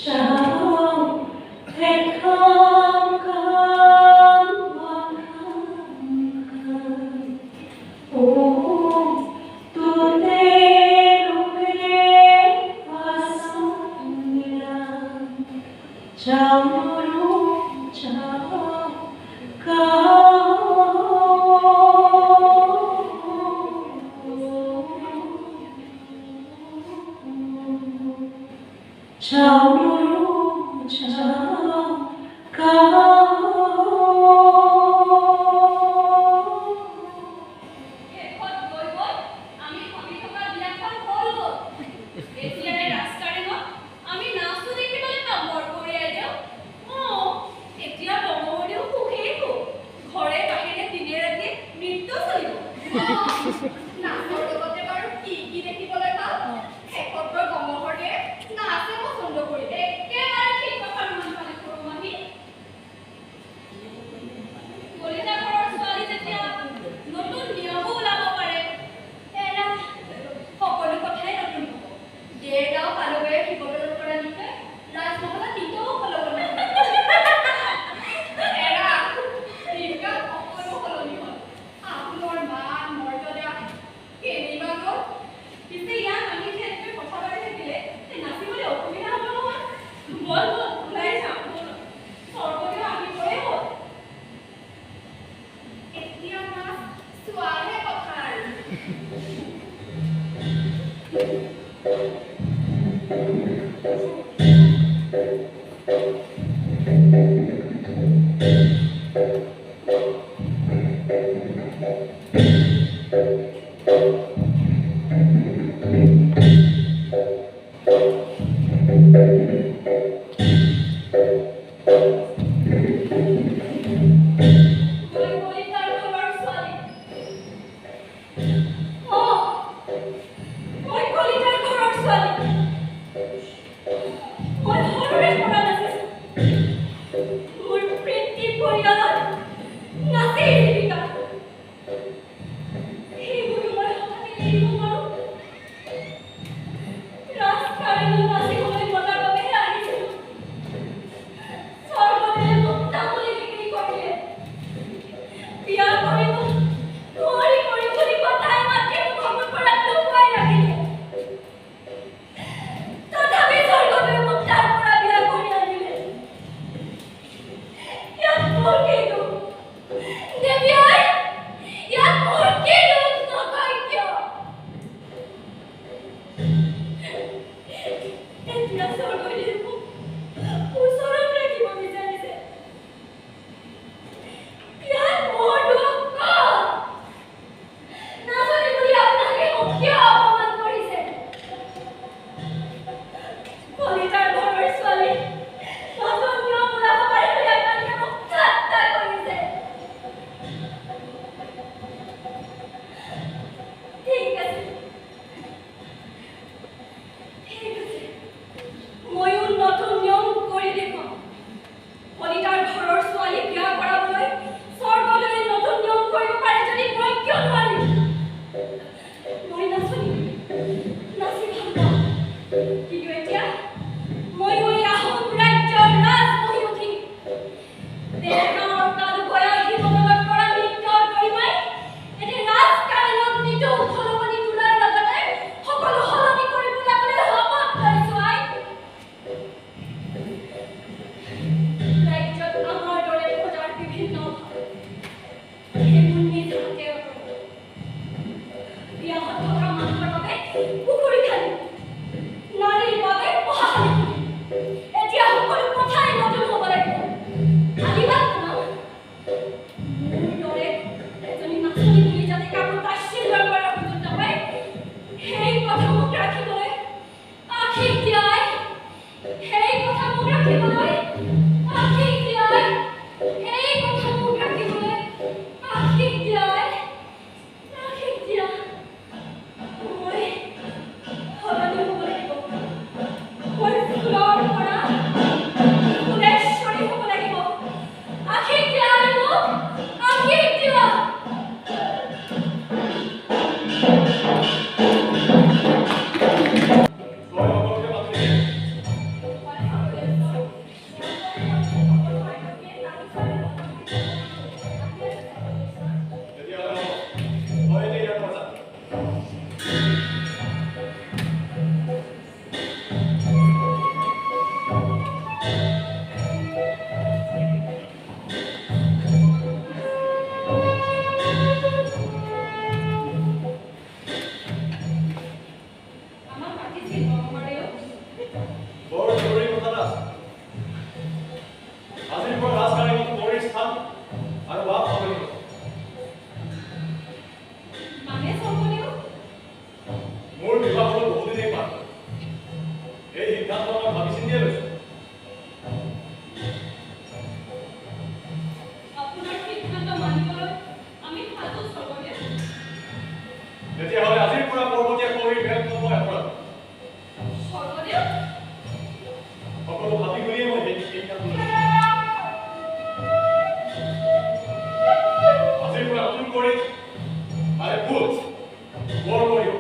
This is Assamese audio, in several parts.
চাওঁ এখন কাম ও তোতে রূপে চামরু শেষত গৈ গৈ আমি ভাবি থকা দিনাখন হ'লগৈ। এতিয়া এই ৰাজকাৰেঙত আমি নাচো দেখিবলৈ পাম বৰকঁৱৰী আইদেউ। অঁ, এতিয়া বঙবৰীও সুখেই সুখ। ঘৰে বাহিৰে দিনে ৰাতিয়ে নৃত্য চলিব। নাচৰ লগতে বাৰু কি কি দেখিবলৈ পাম? শেষত গৈ বঙহৰে নাচে পচন্দ কৰিলে। একেবাৰে ঠিক কথা ৰুমান পালে সৰু মাহী। কলিতা ঘৰৰ ছোৱালী যেতিয়া নতুন নিয়মো ওলাব পাৰে। এৰা, সকলো কথাই নতুন হ'ব। দেৰগাঁও পালগৈ শিৱদৌলত কৰা নৃত্যই ৰাজমহলত নিতৌ সলনি হ'ল। এৰা, দিনকাল সকলো সলনি হ'ল। আহোমৰ মান মৰ্যাদা কেনিবা গ'ল। পিছে ইয়াত আমি যে এনেকৈ কথা পাতি থাকিলে নাচিবলৈ অসুবিধা হ'ব নহয়। ব'ল ব'ল, ওলাই যাওঁ ব'ল। স্বৰ্গদেউ আহিবই হ'ল। এতিয়া নাচ চোৱাহে কথা আৰু। মই কলিতাৰ ঘৰৰ ছোৱালী। অঁ, মই কলিতাৰ ঘৰৰ ছোৱালী। মই সৰুৰে পৰা নাচিছোঁ। মোৰ পিতৃ পৰিয়ালত নাচেই জীৱিকা। সেইবোৰো মই হঠাতে এৰিব নোৱাৰোঁ। ৰাজকাৰেঙত নাচিবলৈ মতাৰ বাবেহে আহিছিলোঁ। স্বৰ্গদেৱে মোক তামোলী বিক্ৰী কৰিলে। বিয়া কৰিব কুঁৱৰী কৰিম বুলি কথাই মাতৃ মোক সপোন পৰা লুকুৱাই ৰাখিলে। তথাপি স্বৰ্গদেৱে মোক তাৰ পৰা বিয়া কৰি আনিলে। ইয়াত মোৰ কি দোষ দেৱী আই? ইয়াত মোৰ কি দোষ নকয় কিয়? এতিয়া স্বৰ্গদেৱে মোক ওচৰত ৰাখিব বিচাৰিছে। ইয়াত মোৰ দোষ ক'ত? নাচনী বুলি আপোনালোকে মোক কিয় অপমান কৰিছে? কলিতাৰ ঘৰৰ ছোৱালী নতুন নিয়ম ওলাব পাৰে বুলি আপোনালোকে মোক ঠাট্টা কৰিছে। ঠিক আছে, ঠিক আছে, ময়ো নতুন নিয়ম কৰি দেখুৱাম। কলিতাৰ ঘৰৰ ছোৱালী বিয়া কৰাবলৈ স্বৰ্গদেৱে নতুন নিয়ম কৰিব পাৰে যদি মই কিয় নোৱাৰিম? মই নাচনী, নাচি ভাল পাওঁ। কিন্তু এতিয়া ময়ো এই আহোম ৰাজ্যৰ ৰাজমহীয়সী। দেৰগাঁৱৰ তালুকয়া শিৱদৌলত কৰা নৃত্যৰ গৰিমাই এতিয়া ৰাজকাৰেঙত নিতৌ খলকনি তোলাৰ লগতে সকলো সলনি কৰি পেলাবলৈ শপত লৈছো আই। ৰাজ্যত আমাৰ দৰে প্ৰজাৰ বিভিন্ন অভাৱ, সেইবোৰ নিজ হাতে আঁতৰাব। বিয়াহত থকা মানুহৰ বাবে পুখুৰী খান্দিম, নাৰীৰ বাবে পঢ়াশালি খুলিম। এতিয়া সকলো কথাই নতুন হ'ব লাগিব। আলিবাট বনাম। মোৰ দৰে এজনী নাচনী বুলি যাতে কাকো তাচ্ছিল্য কৰাৰ সুযোগ নাপায়, সেই কথা মোক ৰাখিবলৈ আশীষ দিয়া আই। সেই কথা মোক ৰাখিবলৈ আশীষ দিয়া আই। সেই কথা মোক ৰাখিবলৈ আশীষ দিয়া আই। আশীষ দিয়া। মই সলনি হ'ব লাগিব। মই ফুলৰ পৰা ফুলেশ্বৰী হ'ব লাগিব। আশীষ দিয়া আই, মোক আশীষ দিয়া। তই সকলোকে মাতিলি? এই সিদ্ধান্ত মই ভাবি চিন্তিয়ে লৈছোঁ। আপোনাৰ সিদ্ধান্ত মানিবলৈ আমি সাজু স্বৰ্গদেউ। তেতিয়াহ'লে আজিৰ পৰা পৰ্বতীয়া কুঁৱৰীৰ বেলখন মই আঁতৰাম। স্বৰ্গদেউ, সকলো ভাবি শুনিয়ে মই সেই সিদ্ধান্ত লৈছোঁ। আজিৰ পৰা নতুন কৰি মানে ফুল বৰ কৰিব।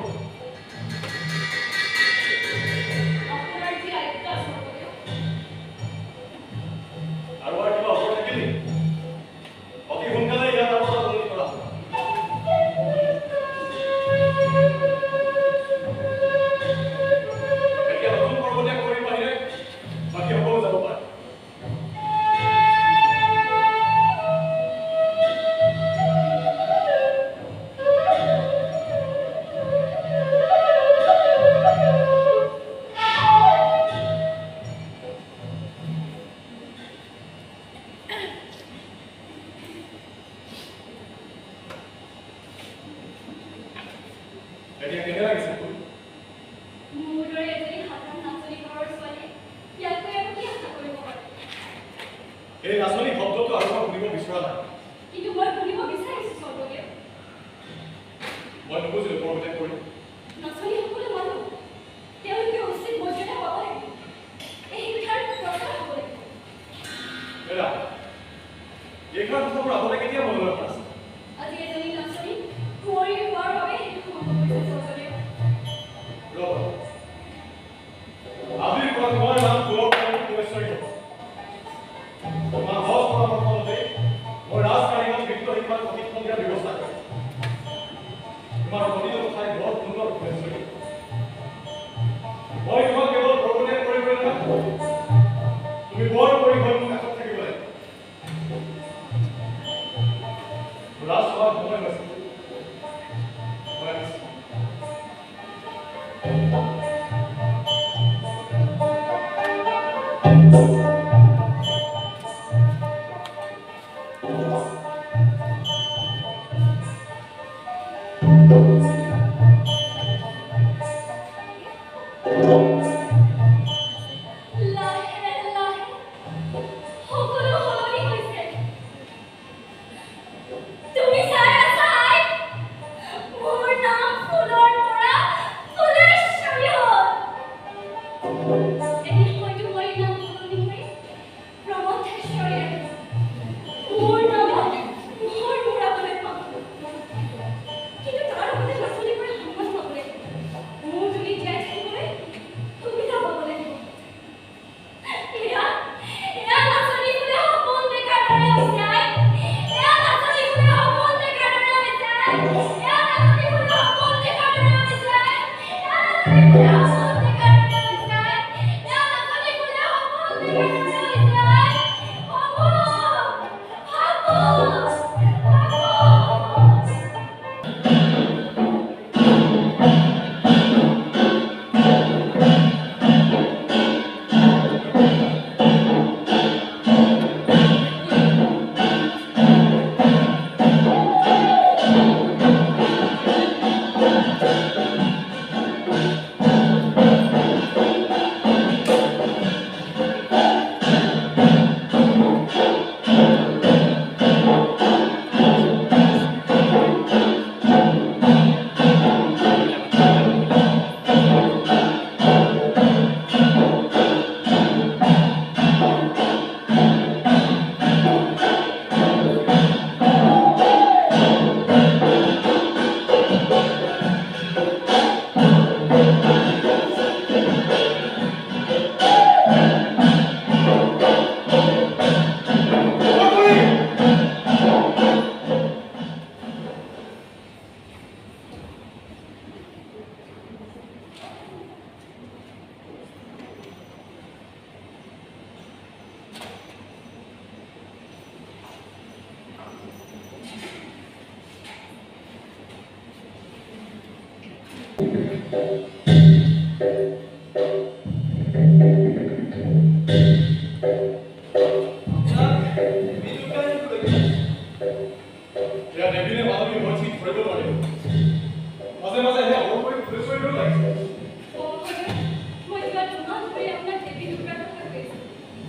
আপোনাৰ যি আজ্ঞা স্বৰ্গদেউ। আৰু আৰু কিবা অসুৰ থাকিল নেকি? অতি সোনকালে ইয়াৰ নামত সলনি কৰা হ'ব। এতিয়া নতুন পৰ্বতীয়া কুঁৱৰীৰ বাহিৰে বাকী সকলো যাব পাৰে। এতিয়া কেনে লাগিছে ফুল? মোৰ দৰে এজনী সাধাৰণ নাচনী ঘৰৰ ছোৱালীয়ে ইয়াতকৈ আৰু কি আশা কৰিব পাৰে? এই নাচনী শব্দটো আৰু মই শুনিব বিচৰা নাই। কিন্তু মই শুনিব বিচাৰিছোঁ স্বৰ্গদেউ। মই নুবুজিলো পৰ্বতীয়া কুঁৱৰী। নাচনীসকলো মানুহ, তেওঁলোকে উচিত মৰ্যাদা পাব লাগিব। এই শিক্ষাৰ প্ৰচাৰ হ'ব লাগিব। এৰা, এইষাৰ কথা মোৰ আগতে কেতিয়া মনলৈ অহা নাছিল? আজি এজনী নাচনী কুঁৱৰী হোৱাৰ বাবে সেইটো সম্ভৱ হৈছে স্বৰ্গদেউ। ৰ'বা, আজিৰ পৰা তোমাৰ নাম ফুলৰ কুঁৱৰী ফুলেশ্বৰী হ'ব। তোমাৰ সজ পৰামৰ্শ মতে মই ৰাজকাৰিগত নৃত্য শিক্ষাৰ প্ৰশিক্ষণ দিয়াৰ ব্যৱস্থা কৰিম। তোমাৰ প্ৰতিটো কথাই বৰ সুন্দৰ ফুলেশ্বৰী। মই তোমাক কেৱল পৰ্বতীয়া কুঁৱৰী কৰি নাৰাখোঁ, তুমি বৰ কৰি হৈ মোৰ কাষত থাকিব লাগিব। মোৰ ৰাজসভাত সময় হৈছে, মই আহিছোঁ। লাহে লাহে সকলো সলনি হৈছে। তুমি চাই আছা আই, মোৰ নাম ফুলৰ পৰা ফুলেশ্বৰী হ'ল। এদিন হয়তো মই এই নাম সলনি কৰি প্ৰমথেশ্বৰী ৰাখিম। মোৰ নামত মোহৰ মূৰাবলৈ পাম। কিন্তু তাৰ আগতে নাচনীবোৰে সন্মান পাব লাগিব। মোৰ যদি জীয়াই থাকিবলৈ সুবিধা পাব লাগিব। এয়া এয়া নাচনী ফুলে সপোন দেখাৰ দৰে হৈছে আই। এয়া নাচনী ফুলে সপোন দেখাৰ দৰে হৈছে আই। এয়া নাচনী ফুলে সপোন দেখাৰ দৰে হৈছে আই। এয়া নাচনী ফুলে সপোন দেখাৰ দৰে হৈছে আই।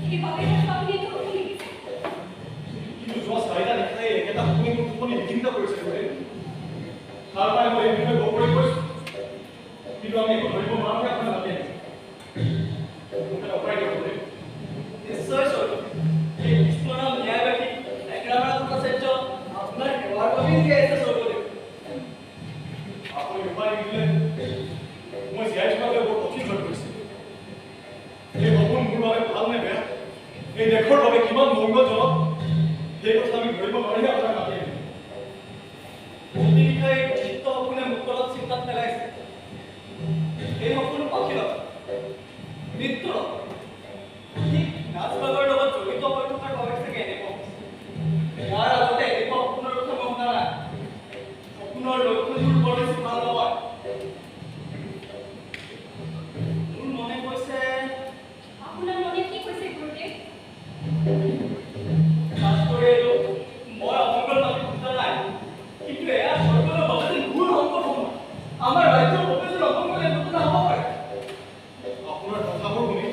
সেইবাবে হয়তো আপুনি এইটো সপোন দেখিছে। কিন্তু যোৱা চাৰিটা নিশাই একেটা সপোনে মোৰ টোপনি বিঘ্নিত কৰিছে গুৰুদেৱ। তাৰ পৰাই মই এই বিষয়ে গম কৰি কৈছোঁ, কিন্তু আমি একো ধৰিব নোৱাৰাকৈ আপোনাক মাতি আনিছোঁ। মোক এটা উপায় দিয়ক গুৰুদেৱ। নিশ্চয় স্বৰ্গদেউ, এই কৃষ্ণৰাম ন্যায়বাসী একৰামৰা ভট্টাচাৰ্য আপোনাৰ সেৱাৰ বাবেই জীয়াই আছে স্বৰ্গদেউ। আপুনি উপায় নিদিলে মই জীয়াই থকাটোৱে বৰ কঠিন হৈ পৰিছে। এই সপোন মোৰ বাবে ভাল নে বেয়া, এই দেশৰ বাবে কিমান মংগলজনক, সেই কথা আমি ধৰিব নোৱাৰিহে আপোনাক মাতি আনিলোঁ। প্ৰতি নিশাই নিত্য সপোনে মোক অলপ চিন্তাত পেলাইছে। এই সপোন অখিলত মৃত্যুৰত ঠিক নাচবাগৰ লগত জড়িত হৈ থকাৰ বাবে চাগে এনেকুৱা হৈছে। ইয়াৰ আগতে এনেকুৱা সপোনৰ কথা মই শুনা নাই। সপোনৰ লক্ষণবোৰ বৰ বেছি ভাল নহয়। মোৰ মনে কৈছে। আপোনাৰ মনে কি কৈছে গুৰুদেৱ? লাজ কৰি আহিলো, মই অমংগল মাতি খোজা নাই, কিন্তু এয়া স্বৰ্গদেউৰ বাবে যেন ঘোৰ সংকট সময়। আমাৰ ৰাজ্যৰ বাবে যেন অমংগল ঘটনা হ'ব পাৰে। আপোনাৰ কথাবোৰ শুনি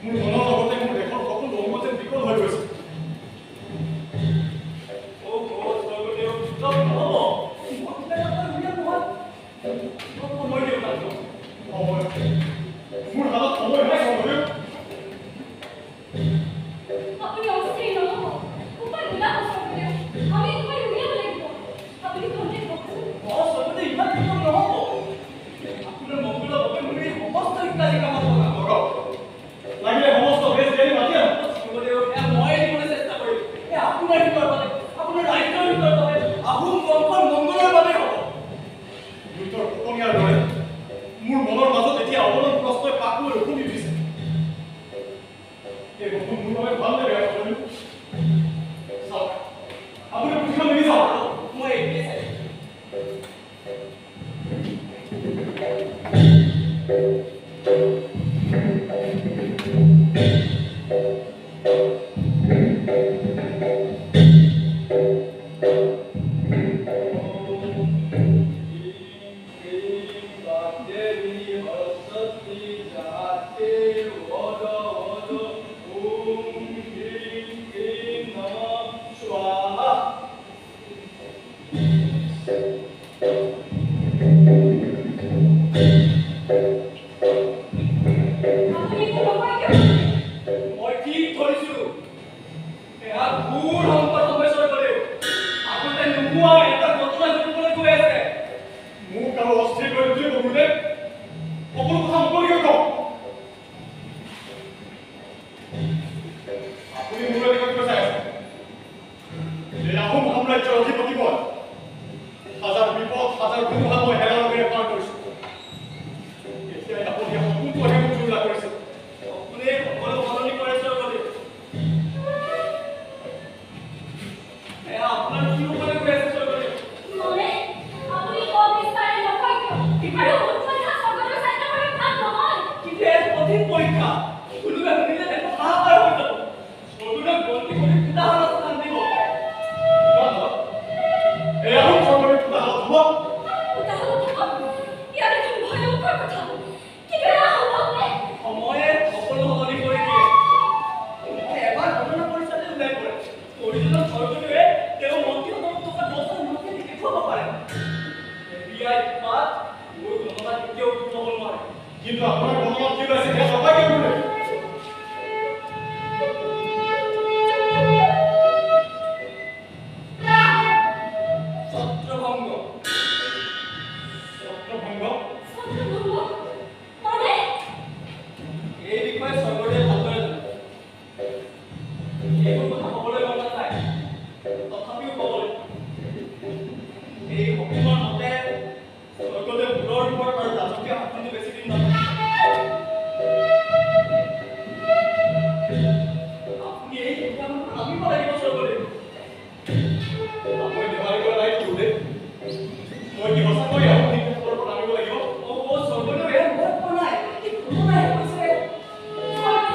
মোৰ মনৰ লগতে মোৰ দেশৰ সকলো অংগ যেন বিকল হৈ গৈছে। অ' স্বৰ্গদেউ, চব নহ'ব। মই কিবা এটা উলিয়াম নহয়। অলপ সময় দিয়ক মাত্ৰ। সময়? মোৰ হাতত সময় নাই স্বৰ্গদেউ। আপুনি অস্থিৰ নহ'ব, উপায় ওলাব স্বৰ্গদেউ। আমি উপায় উলিয়াব লাগিব। আপুনি খন্তেক বহকচোন। অ' স্বৰ্গদেউ, ইমান বিপদ নহ'ব। আপোনাৰ মংগলৰ বাবে মোৰ এই সমস্ত ইত্যাদি কামত লগাম। লগাওক, লাগিলে সমস্ত বেজ জ্ঞানী মাতি আনক। স্বৰ্গদেউ, সেয়া ময়ে দিবলৈ চেষ্টা কৰিম। এয়া আপোনাৰ হিতৰ বাবে, আপোনাৰ ৰাজ্যৰ হিতৰ বাবে, আহোম বংশৰ মংগলৰ বাবে হ'ব। লুইতৰ পকনীয়াৰ দৰে মোৰ মনৰ মাজত এতিয়া অগণন প্ৰশ্নই পাক লৈ ওপঙি উঠিছে। এই সপোন মোৰ বাবে ভাল নে বেয়া স্বৰ্গদেউ? চাওক, আপুনি পুথিখন মেলি চাওক। মই এতিয়াই চাইছোঁ। আপুনি একো নকয় কিয়? মই ঠিক ধৰিছো, এয়া ঘোৰ সংকট সময় স্বৰ্গদেউ। আগতে নোহোৱা এটা ঘটনা ঘটিবলৈ গৈ আছে। মোক আৰু অস্থিৰ কৰি নুতুলিব গুৰুদেৱ। সকলো কথা মুকলিকৈ কওক। আপুনি মোৰ এনেকৈ কিয় চাই আছে? এই আহোম সাম্ৰাজ্যৰ অধিপতি মই। হাজাৰ বিপদ, হাজাৰ ধুমুহা মই হেৰাৰ লগেৰে পাৰ কৰিছো। এতিয়া আপুনি সপোনটোহে মোক জুৰুলা কৰিছে। আপুনি সকলো সলনি কৰে স্বৰ্গদেউ। এয়া আপোনাৰ কি হ'বলৈ গৈ আছে স্বৰ্গদেউ? মানে আপুনি সবিস্তাৰে নকয় কিয়? আৰু উৎকণ্ঠা স্বৰ্গদেউ স্বাস্থ্যৰ বাবে ভাল নহয়। কিন্তু এক কঠিন পৰীক্ষা, কোনোবাই শুনিলে দেশত হাহাকাৰ হৈ যাব। স্বৰ্গদেউক বন্দী কৰি পোতাশালত স্থান দিব। পোতাশালত? এই আহোম স্বৰ্গদেউ পোতাশালত হ'ব? পোতাশালত হ'ব? ইয়াত দেখোন ভয়ংকৰ কথা। কিন্তু এয়া সম্ভৱনে? সময়ে সকলো সলনি কৰি দিয়ে। মই এবাৰ গণনা কৰি চালে ওলাই পৰে। প্ৰয়োজনত স্বৰ্গদেৱে তেওঁ মন্ত্ৰীসকলক থকা দহজন মন্ত্ৰী দেখুৱাব পাৰে। এবিআই পাত মোৰ গণনা কেতিয়াও ভুল হ'ব নোৱাৰে। কিন্তু আপোনাৰ গণনাত কি ওলাইছে সেয়া নকয় কিয় গুৰুদেৱ? ছত্ৰভংগ। ছত্ৰভংগ? ছত্ৰভংগ মানে? এই বিষয়ে স্বৰ্গদেৱে ভালদৰে জানে। এইবোৰ কথা ক'বলৈ মন নাযায়, তথাপিও ক'ব লাগিব। এই সপোনৰ মতে স্বৰ্গদেৱ মূৰৰ ওপৰত আৰু ৰাজকীয় শাসনটো বেছি দিন নাথাকে। আপুনি এই সিদ্ধান্তত নামিব লাগিব স্বৰ্গদেৱ। আপুনি ধেমালি কৰা নাই গুৰুদেৱ? মই কি সঁচাকৈ আহোম সিংহাসনৰ পৰা নামিব লাগিব? অ' স্বৰ্গদেৱ, এয়া মই কোৱা নাই, এই ঘটনাহে কৈছে। স্বৰ্গদেউ।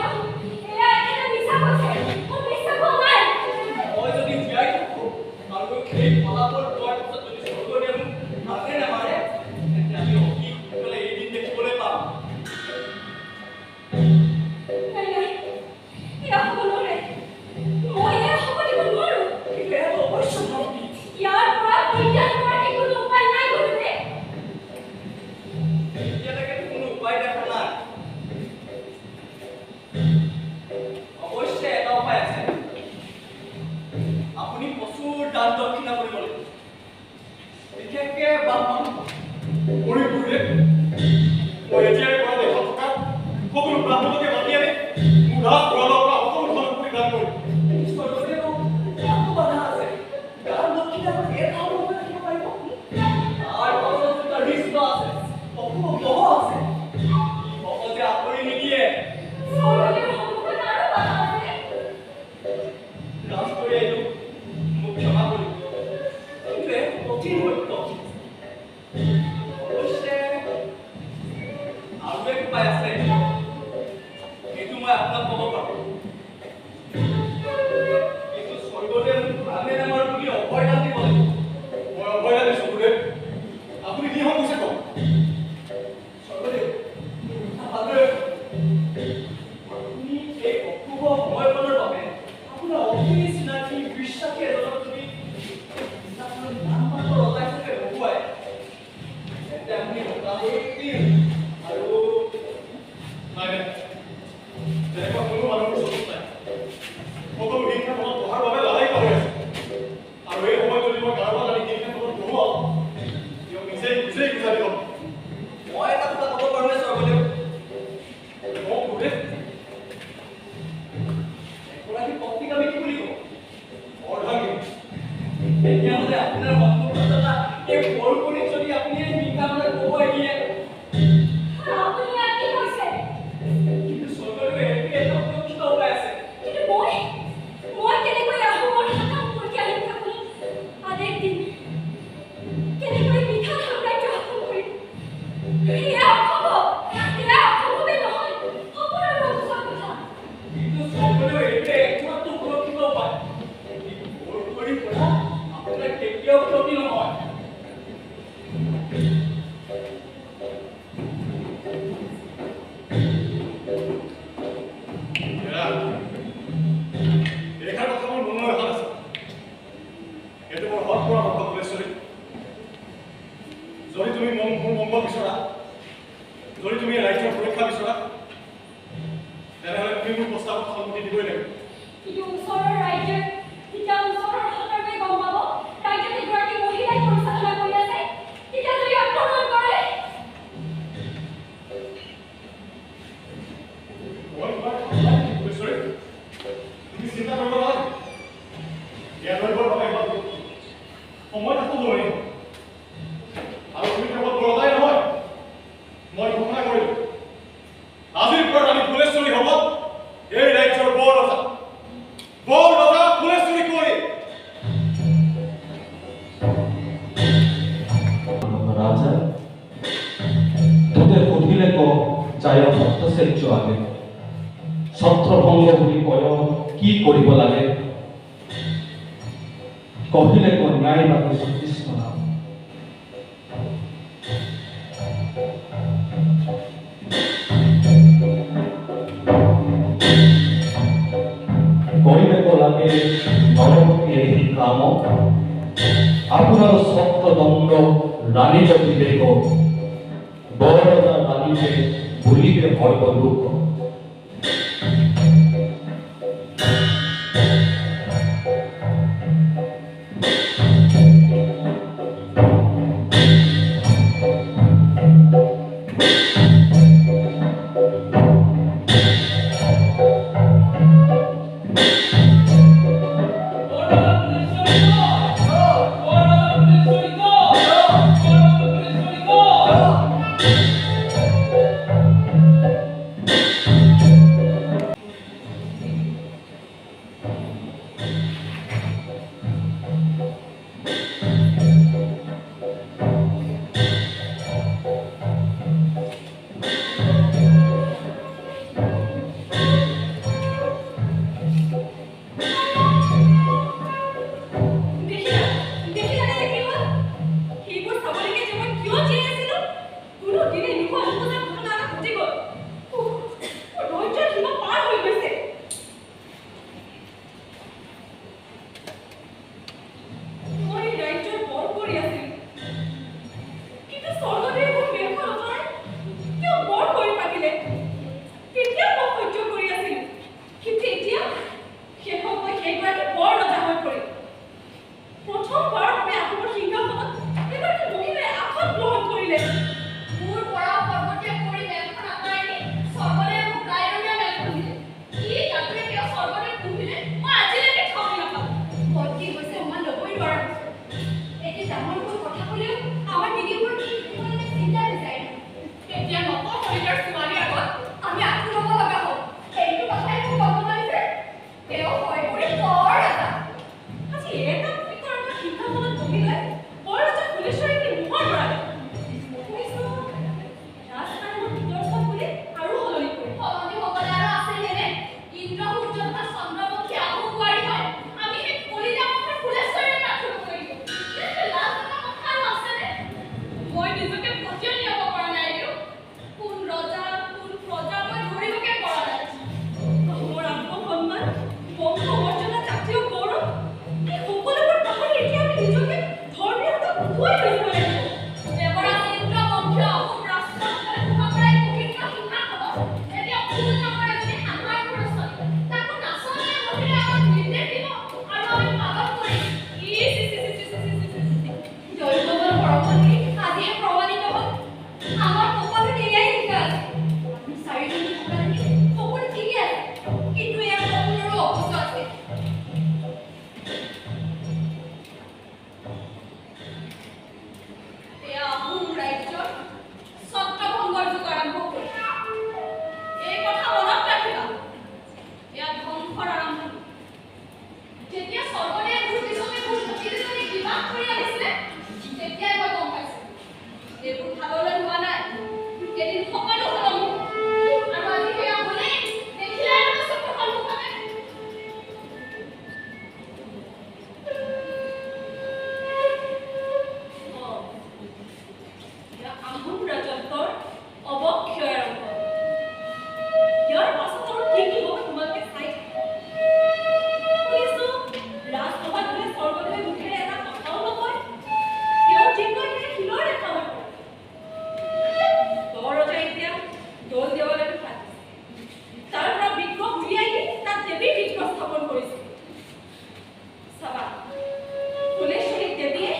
ব্ৰাহ্মণকে মাতি আনি মোৰ ৰাজ ভঁৰালৰ পৰা সকলো ধন সম্পত্তি দান কৰিম। স্বৰ্গদেউ, ইয়াতো বাধা আছে। গাৰ লক্ষীয়ে আপোনাক এটা ৰুমতে ৰাখিব পাৰিব। তাৰ পাছত দুটা ৰিষ্ট আছে, অশুভ গ্ৰহ আছে, ই সহজে আঁতৰি নিদিয়ে। স্বৰ্গদেউৰ সন্মুখত আৰু বাধা আছে। ৰাজকৰীয়াইটো মোক ক্ষমা কৰিব, কিন্তু এক কঠিন সত্য। অৱশ্যে আৰু এক উপায় আছে, সেইটো মই আপোনাক ক'ব পাৰোঁ। কিন্তু স্বৰ্গদেৱে মোক প্ৰাণে নামাৰো বুলি অভয়দান দিব লাগিব। মই অভয়দান দিছোঁ গুৰুদেৱ, আপুনি যি সংকোচে কওক। স্বৰ্গদেৱ, মোৰ কথা ভালদৰে শুনক। আপুনি এই অশুভ সময়কণৰ বাবে আপোনাৰ অতি চিনাকি বিশ্বাসী এজনক যদি সিংহাসনত নামমাত্ৰ ৰজা হিচাপে বহুৱাই, তেন্তে আপুনি ৰজাই আৰু নাই নাই, তেনেকুৱা কোনো মানুহ মোৰ চকুত নাই। সকলো সিংহাসনত বহাৰ বাবে লালায়িত হৈ আছে, আৰু এই সময়ত যদি মই কাৰোবাক আনি সিংহাসনত বহুৱাওঁ, তেওঁ নিজেই নিজেই বুজাই দিব। মই এটা কথা ক'ব পাৰোঁনে স্বৰ্গদেৱ? কওক গুৰুদেৱ। এগৰাকী পত্নীক আমি কি বুলি কওঁ? অৰ্ধাংগিনী। তেতিয়াহ'লে আপোনাৰ সন্মুখত থকা এই বৰকণিক যদি আপুনি এই সিংহাসনত বহুৱাই দিয়ে। আপুনি ইয়াত কি কৈছে? কিন্তু স্বৰ্গদেৱে, এইটো এটা সুৰক্ষিত উপায় আছে। কিন্তু মই কেনেকৈ আহোমৰ সাতামপুৰুষীয়া সিংহাসনত আদেশ দিম? কেনেকৈ বিশাল সাম্ৰাজ্য শাসন কৰিম? এয়া অসম্ভৱ, এয়া অসম্ভৱেই নহয়, সকলোৰে সঁচা কথা। কিন্তু স্বৰ্গদেৱে, এইটোৱে একমাত্ৰ সুৰক্ষিত উপায়। এই বৰকুঁৱৰীৰ পৰা আপোনাৰ কেতিয়াও ক্ষতি নহয়। এৰা, এইষাৰ কথা মোৰ মনলৈ অহা নাছিল। এইটো মোৰ সৎ পৰামৰ্শ ফুলেশ্বৰী। যদি তুমি মোৰ মংগল বিচৰা, যদি তুমি এই ৰাজ্যৰ সুৰক্ষা বিচৰা, তেনেহ'লে তুমি মোৰ প্ৰস্তাৱত সন্মতি দিবই লাগিব। কিন্তু ওচৰৰ ৰাজ্যই যেতিয়া ওচৰৰ সকলোৱে গম পাব ৰাজ্যত এগৰাকী মহিলাই পৰিচালনা কৰি আছে, তেতিয়া যদি আক্ৰমণ কৰে? মই তোমাৰ কথা নাই ফুলেশ্বৰী, তুমি চিন্তা কৰিব নালাগে। এয়া ধৰিবৰ বাবে সময় থাকো নোৱাৰিম। আৰু তুমি কেৱল বৰদাই নহয়, মই ঘোষণা কৰিলোঁ, আজিৰ পৰা ৰাণী ফুলেশ্বৰী হ'ব এই ৰাজ্যৰ বৰ ৰজা, বৰ ৰজা ফুলেশ্বৰী কুঁৱৰী। ৰাজা তোতে সুধিলে ক যায় ভট্টাচাৰ্য আগে, ছত্ৰভংগ বুলি কয় কি কৰিব লাগে? কহিলে ক ন্যায় বাকী শ্ৰীকৃষ্ণ নাম। কৰিলে ক লাগে নৰপতি এহি কাম, আপোনাৰ ছত্ৰদণ্ড ৰাণীৰ বিবেক, বৰ ৰজা ৰাণীতে বুলিবে সৰ্বলোক। বৰৰজা ফুলেশ্বৰী জয়! বৰৰজা ফুলেশ্বৰী জয়! বৰৰজা ফুলেশ্বৰী জয়! ফুল নামৰ এজনী সাধাৰণ ঘৰৰ ছোৱালী। তাকো নাচনীয়ে মহিলাই আমাক নিৰ্দেশ দিব আৰু আমি পালন কৰিম। ইচ ইচ ইচ ইচ ইচ ইচ ইচ। দৈৱবল পৰমণি আজিহে প্ৰমাণিত হ'ল। আমাৰ কপালত এয়াই লিখা আছে। আমি চাৰিজনী থকালৈকে সকলো ঠিকে আছে, কিন্তু ইয়াৰ সকলোৰো অপচয় আছে। এয়া আহোম ৰাজ্যৰ ছত্ৰভংগৰ যুগ আৰম্ভ হ'ল। এই কথা মনত ৰাখিবা, এয়া ধ্বংসৰ আৰম্ভণি। যেতিয়া স্বৰ্গদেৱে মোৰ পিছতে মোৰ ভতিজীজনীক বিবাহ কৰি আনিছিলে, তেতিয়াই মই গম পাইছো এইবোৰ ভাললৈ হোৱা নাই। এদিন সকলো সলনি হ'ব। আৰু আজি সেয়া হ'লেই, দেখিলাই নহয় চকুৰ সন্মুখতে। অ, এয়া আহোম ৰাজত্বৰ অৱক্ষয় আৰম্ভ। ইয়াৰ পাছত আৰু কি কি হ'ব তোমালোকে চাই থাকা। শুনিছো ৰাজসভাত বোলে স্বৰ্গদেৱে মুখেৰে এটা কথাও নকয়, তেওঁ যি কয় সেয়া শিলৰ ৰেখা হৈ পৰে। বৰ ৰজাই এতিয়া দৌল দেৱালয়টো সাজিছে, তাৰ পৰা বিগ্ৰহ উলিয়াই দি তাত দেৱীৰ বিগ্ৰহ স্থাপন কৰিছে। চাবা, ফুলেশ্বৰী দেৱীয়ে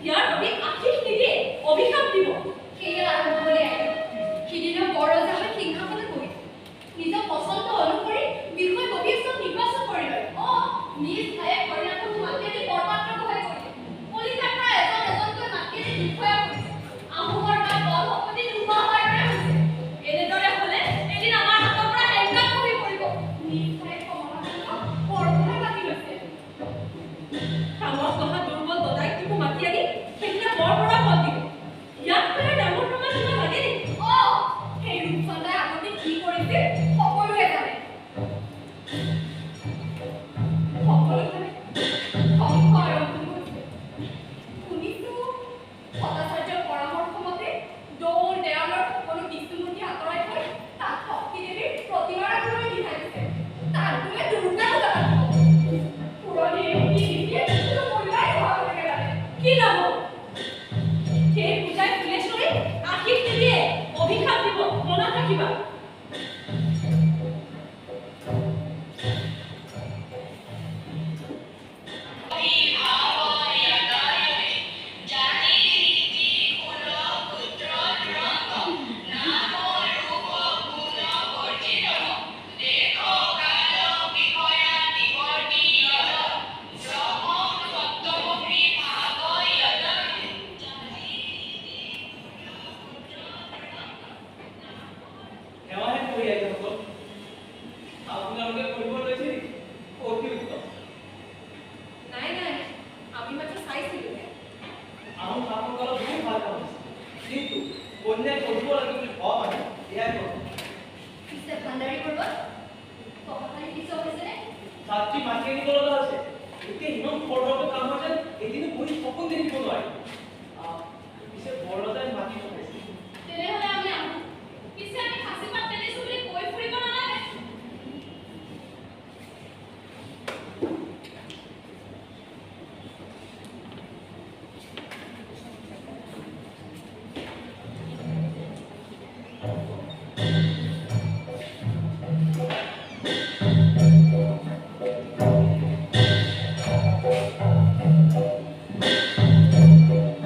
ইয়াৰ বাবে আশীষ নিদিয়ে, অভিশাপ দিব। সেয়া আৰম্ভ হ'লে আইদেউ। সিদিনা বৰৰজা হৈ সিংহাসনত বহিল। নিজৰ পচন্দ অনুসৰি বিষয়ববীয়া চব নিৰ্বাচন কৰি লয়। অ, নিজ ভায়েক হৰিনাথক মাতি আনি বৰপাত্ৰ বহাই কৰিলে। কলিতাৰ পৰা এজন এজনকৈ মাতি আনি বিষয়া কৰিছে। আহোমৰ গাত বল শকতি নোহোৱা হোৱাৰ দৰে হৈছে। এনেদৰে হ'লে এদিন আমাৰ হাতৰ পৰা হেংদাং খহি পৰিব। নিজ ভায়েক কমলাকান্তক বৰগোহাঁই পাতি লৈছে। কামত নহা দুৰ্বল দদাইকটোকো মাতি আনি সেইদিনা বৰবৰা পদ দিলে। ইয়াতকৈ আৰু ডাঙৰ প্ৰমাণ কিবা লাগে নেকি? অ, সেই ৰূপচন্দ্ৰাই আগতে কি কৰিছিল সকলোৱে জানে। সকলো জানে ধ্বংস আৰম্ভ হৈছে। শুনিছো ভট্টাচাৰ্যৰ পৰামৰ্শ মতে দৌল দেৱালৰ সকলো বিষ্ণুমূৰ্তি আঁতৰাই থৈ তাত শক্তি দেৱীৰ প্ৰতিমা ৰাখিবলৈ দিহা দিছে। তাত বোলে দুৰ্গা পূজা পাতিব। পুৰণি ৰীতি নীতিয়ে কোনো মূল্যই নোহোৱা কৰি পেলালে। কি লাভ হ'ব? সেই পূজাই ফুলেশ্বৰীক আশীষ নিদিয়ে, অভিশাপ দিব, মনত ৰাখিবা। সেৱাহে কৰি আইতাসকল, আপোনালোকে কৰিব লৈছে নেকি? অতি উত্তম। নাই নাই, আমি মাত্ৰ চাইছিলোহে। আহোম শাসনকালত বহুত ভাল কাম হৈছে, কিন্তু কন্যাই পঢ়িব লাগে বুলি ভবা মানে এয়াই প্ৰথম। পিছে ভাণ্ডাৰী বৰুৱা, পঢ়াশালি পিছৰ হৈছেনে? ছাত্ৰী মাতি আনিব লগা হৈছে। এতিয়া ইমান খৰধৰকৈ কাম হয় যেন এদিনো বহি সপোন দেখিব নোৱাৰি। পিছে বৰৰজাই মাতি পঠাইছে। তেনেহ'লে আমি আহোঁ। পিছে আমি সাঁচি পাত পেলাইছো বুলি কৈ ফুৰিব নালাগে। অ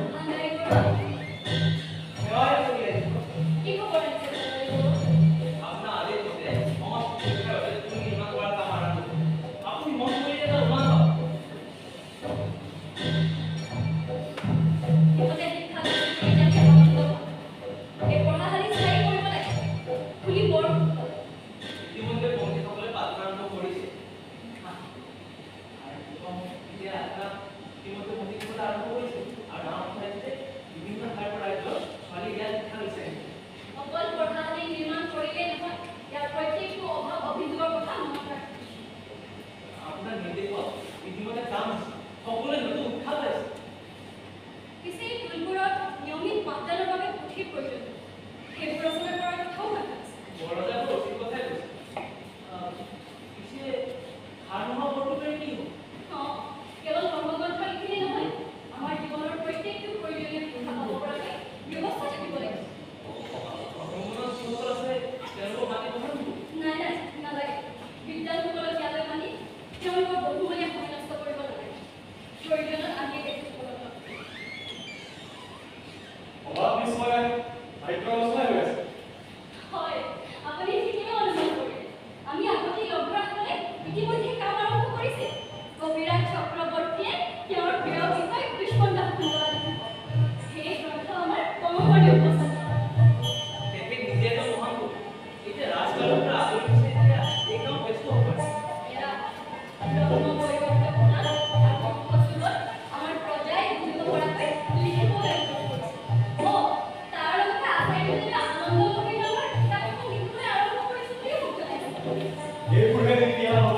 এইবোৰহে দিয়া হ'ব।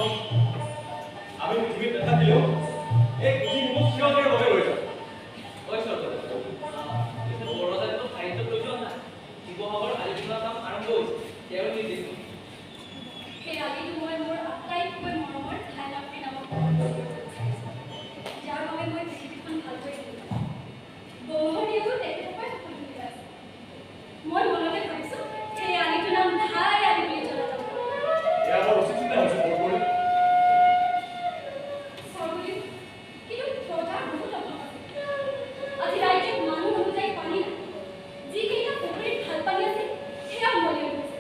আমি পৃথিৱীত নাথাকিলেও এই পুথিসমূহ চিৰদিনৰ বাবে ৰৈ যাব। হয় স্বৰ্গদেউ, পিছে বৰৰজাটো সাহিত্য প্ৰয়োজন নাই। শিৱসাগৰ আলি খন্দা কাম আৰম্ভ হৈছে, তেওঁৰ নিৰ্দেশ। সেই আলিটো মই মোৰ আটাইতকৈ মৰমৰ ধাইলাপ্ৰী নামক কৰিব বিচাৰিছোঁ, যাৰ বাবে মই পৃথিৱীখন ভালকৈ চিনি পাওঁ। বৌহৰীয়েও তেখেতৰ পৰাই সকলো সুবিধা আছে। মই মনতে ভাবিছোঁ সেই আলিটোৰ নাম ধাই আলি বুলি জনা যাব। এয়া বৰ উচিত চিন্তা হৈছে বৰকুঁৱৰী। স্বৰ্গদেউ, কিন্তু প্ৰজাৰ বহুত অভাৱ আছে। আজি ৰাজ্যত মানুহ অনুযায়ী পানী নাই। যিকেইটা পুখুৰীত ভাল পানী আছিল সেয়াও মলি হৈ গৈছে।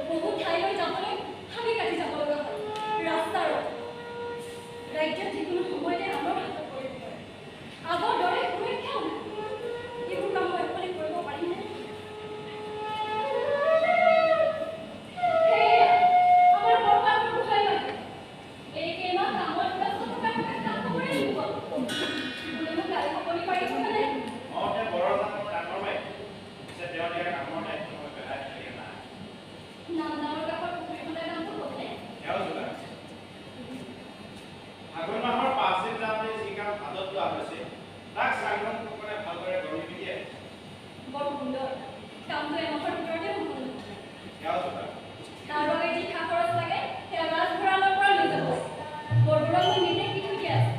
বহু ঠাইলৈ যাবলৈ হাবি কাটি যাব লগা হয়, ৰাস্তাৰ অভাৱ। ৰাজ্যত যিকোনো সময়তে আনৰ হাতত পৰিব পাৰে। আগৰ দৰে সুৰক্ষাও নাই। এইবোৰ কাম মই অকলে কৰিব পাৰিমনে? সেয়া আমাৰ বৰপাত্ৰৰ গোসাঁই বাইদেউ। এই কেইমাহ কামত ব্যস্ত থকাৰ বাবে খা খবৰেই নোপোৱা। বোলে মোক গালি শপনি পাৰি থকা নাই? অঁ, তেওঁ বৰৰজা মোৰ ডাঙৰ বাইদেউ। পিছে তেওঁ দিয়া কামৰ দায়িত্ব মই পেলাই থৈ দিয়া নাই। নামদাঙৰ কাষৰ পুখুৰী খন্দাৰ কামটো হ'লনে? সেয়াও যোগাৰ হৈছে। ফাগুন মাহৰ 5 দিন যাওঁতে যি কাম হাতত লোৱা হৈছে, তাক চাংধন ফুকনে ভালদৰে গঢ়ি তুলি আহিছে। বৰ সুন্দৰ। কামটো এমাহৰ ভিতৰতে সম্পূৰ্ণ হ'ব। সেয়াও যোগাৰ। তাৰ বাবে যি খা খৰচ লাগে সেয়া ৰাজভঁৰালৰ পৰা লৈ যাব। বৰবৰুৱাক মই নিৰ্দেশ দি থৈ দিয়া আছে।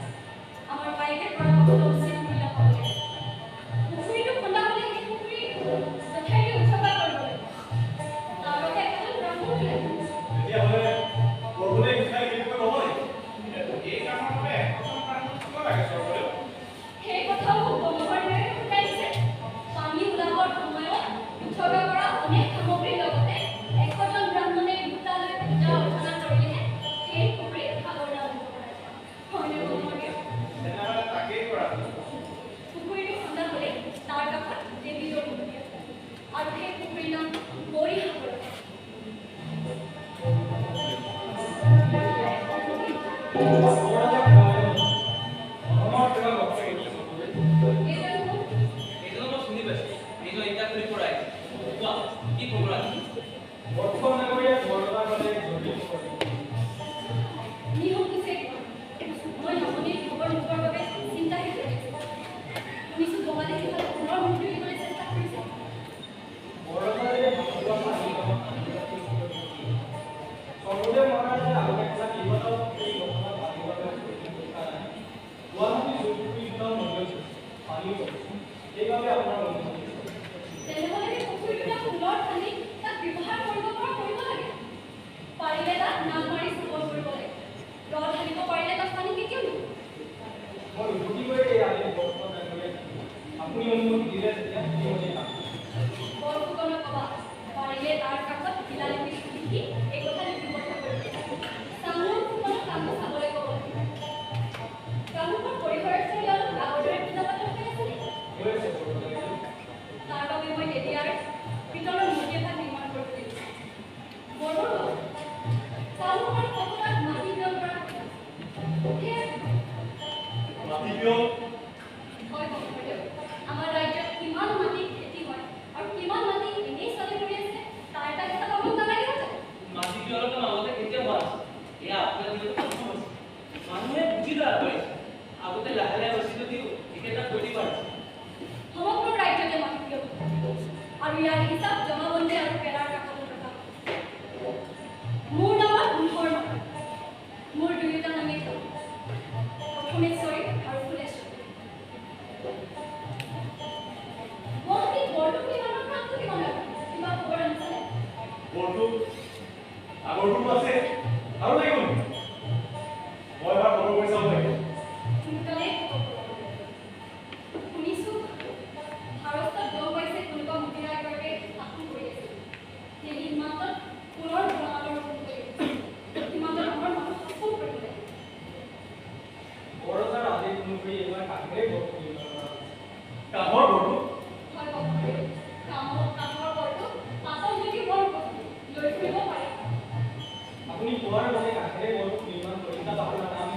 আমাৰ পাইকে পৰাপক্ষত উচিত মূল্য পাব লাগে। পুখুৰীটো খন্দা হ'লে সেই পুখুৰী যথাৰীতি উৎসৰ্গা কৰিব লাগিব। তাৰ বাবে এজন ব্ৰাহ্মণো লাগিব। তেতিয়াহ'লে বৰকুঁৱৰীয়ে গোসাঁই সেই বিষয়ে ক'ব নেকি? এই কামৰ বাবে 100জন ব্ৰাহ্মণ কিয় লাগে স্বৰ্গদেউ? সেই কথাও মোক ব্ৰহ্মদেৱে শিকাই দিছে। পানী ওলাবৰ সময়ত উৎসৰ্গা কৰা অনেক সামগ্ৰীৰ লগতে 100জন ব্ৰাহ্মণে লোটা লৈ পূজা অৰ্চনা কৰিলেহে সেই পুখুৰীত সাগৰ নাম দিব পৰা যায়। হয়নে ব্ৰহ্মদেৱ? তেনেহ'লে তাকেই কৰা যাওক। পুখুৰীটো খন্দা হ'লে তাৰ কাষত দেৱী দৌল মূৰ্তি আছে আৰু সেই পুখুৰীৰ নাম গৌৰীসাগৰ। বৰৰজাক নাৰায়ণ, অসমৰ কিবা লক্ষ্য এৰিছে স্বৰ্গদেউ? এইজন কোন? এইজনক মই চিনি পাইছোঁ। এইজন ইটাখুলিৰ পৰা আহিছে। কোৱা, কি খবৰ আজি? বৰফুকন ডাঙৰীয়াই বৰৰজাৰ বাবে এক জৰুৰী খবৰ দিছে। নিসংকোচে কোৱা। মই নামনিৰ খবৰ নোপোৱাৰ বাবে চিন্তাহে কৰি আছোঁ। শুনিছোঁ বঙালী সিফালে পুনৰ মূৰ তুলিবলৈ চেষ্টা কৰিছে। বৰৰজাদেৱে ভাতৰুৱা পানীৰ লগত আন্তঃৰাষ্ট্ৰীয় স্বীকৃতি দিছে। স্বৰ্গদেউ মহাৰাজে আগতে খোলা কেইবাটাও পুখুৰী বৰ্তমান পানীৰ বাবে উপযোগী হৈ থকা নাই। গুৱাহাটীৰ জুই পুখুৰী দুটাও মৰি গৈছে, পানীও কমিছে। সেইবাবে আপোনাৰ অনুমতি বিচাৰিছে। তেনেহ'লে সেই পুখুৰী দুটা পুনৰ খান্দি তাক ব্যৱহাৰ কৰিব পৰা কৰিব লাগে। পাৰিলে তাত নাল মাৰি স্থাপন কৰিব লাগে। দ ঢালিব পাৰিলে তাত পানী কেতিয়াও নুশুকায়। মই উভতি গৈ এই আদেশ বৰফুকন ডাঙৰীয়াক দিম। আপুনি অনুমতি দিলে যেতিয়া সেইমতেই কাম কৰিম। বৰফুকনক ক'বা, পাৰিলে তাৰ কাষত শিলালিপি লিখি এই কথা লিপিবদ্ধ কৰিব। চামুৰ ফুকনক কামটো চাবলৈ ক'ব লাগে। কামৰূপৰ পৰিসৰেশ্বৰী অলপ আগৰ দৰে পূজা পাতল হৈ আছেনে? হৈ আছে বৰৰজাদেউ। তাৰ বাবে মই তেতিয়াৰ পিতলৰ মূৰ্তি এভাগ নিৰ্মাণ কৰিব লাগিব। বৰবৰুৱা, কামৰূপৰ ককতাত মাটি পিয়ল কৰা কথা আছে। সেয়া মাটি পিয়ল? হয় বৰবৰুৱা, আমাৰ ৰাজ্যত কিমান মাটি খেতি হয় আৰু কিমান মাটি এনেই চলি পৰি আছে তাৰ এটা হিচাপ আমাক নালাগিব জানো? মাটি পিয়লৰ কাম আগতে কেতিয়াও হোৱা নাছিল। এয়া আপোনাৰ দিনতে প্ৰথম হৈছে। মানুহে বুজি লোৱা আগবাঢ়িছে। আগতে লাহে লাহে হৈছিল যদিও এতিয়া তাক গতি বাঢ়িছে। সমগ্ৰ ৰাজ্যতে মাটি পিয়ল হ'ব আৰু ইয়াৰ হিচাপ জমাবন্দী আৰু পেৰাৰ কাষত ৰখা হ'ব। মোৰ নামত মোহৰ নহয়, মোৰ দুয়োটা নামেই থ'ব, প্ৰথমেশ্বৰী আৰু ফুলেশ্বৰী। গুৱাহাটীত বৰটোক নিৰ্মাণৰ কামটো কিমান আগবাঢ়িছে? কিবা খবৰ আনিছানে? বৰটোক আগৰটোতো আছে, আৰু লাগিব নেকি? মই এবাৰ খবৰ কৰি চাব লাগিব। সোনকালেই খবৰ কৰিব লাগিব। শুনিছোঁ ভাৰতত গম পাইছে কোনোবা মহিলা এগৰাকীয়ে শাসন কৰি আছিল। সেই সীমান্তত পুনৰ বঙালৰ ৰূপ কৰি আহিছে। সীমান্তত আমাৰ মানুহ সক্ষম কৰিব লাগিব। বৰৰজাৰ আদেশ অনুসৰি এইবাৰ কাঠেৰে বৰটোক নিৰ্মাণ কৰা হৈছে। কাঠৰ বৰটোক? হয় বৰদেউ, কামৰ বৰটোক পাতল যদিও বৰ উপযোগী, লৈ ফুৰিব পাৰে। আপুনি কোৱাৰ মতে কাঠেৰে বৰটোক নিৰ্মাণ কৰি তাত আপোনাৰ নাম